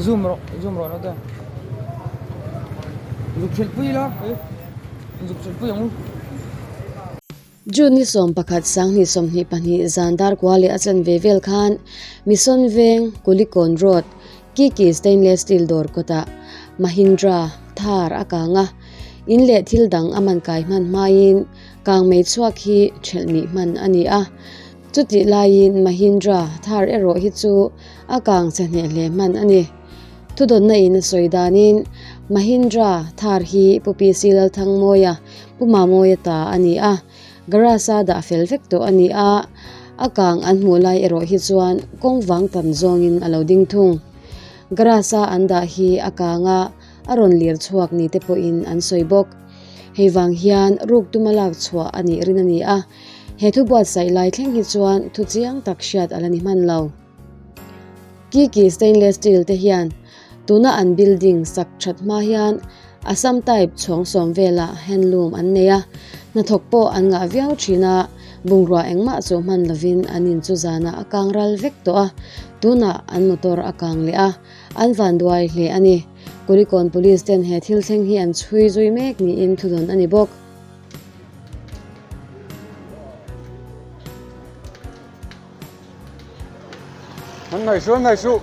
Zoom rawh zoom rawh naute zuk hrilh pui ila zuk hrilh pui ang u. June ni 11 sanghnih 22 zan dar kua leh a chanve vel khan Mission Veng Kulikawn Road Kiki Stainless Steel dawr kawtah Mahindra Thar a kang a, in leh thil dang a man kai hman hmain kang mei chhuak hi thelh nih hman a ni a. Chutih laiin Mahindra Thar erawh hi chu a kang chhe hneh hle hman a ni. Thudawnna in a sawi danin Mahindra Thar hi Pu PC Lalthangmawia, Pu Mamawia ta a ni a, garage-a dah fel vek tawh a ni a, a kang an hmuh lai erawh hi chuan kawng vang tam zawngin a lo ding thung. Garage-a an dah hi a kang a, a rawn lir chhuak ni te pawhin an sawi bawk. Hei vang hian ruk tuma lak chhuah a nih rin a ni a. He thu buatsaih lai thleng hi chuan thu chiang tak hriat a la ni hman lo. Kiki stainless steel te hian tuna an building sak that hma hian Assam type chhawng sawm vela handloom an nei a, hnathawk pawh an ngah viau thin a, bungrua engmah chu hman lovin an in chu zanah a kang ral vek tawh a, tunah an motor a kang leh a, an vanduai hle a ni. Kulikawn Police ten he thil thleng hi an chhui zui mek niin thudawn a ni bawk. An ngaih suh, an ngaih suh.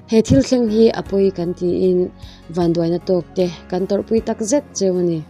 He thil thleng hi a pawi kan tiin vanduaina tawk te kan tawrhpui tak zet cheu a ni.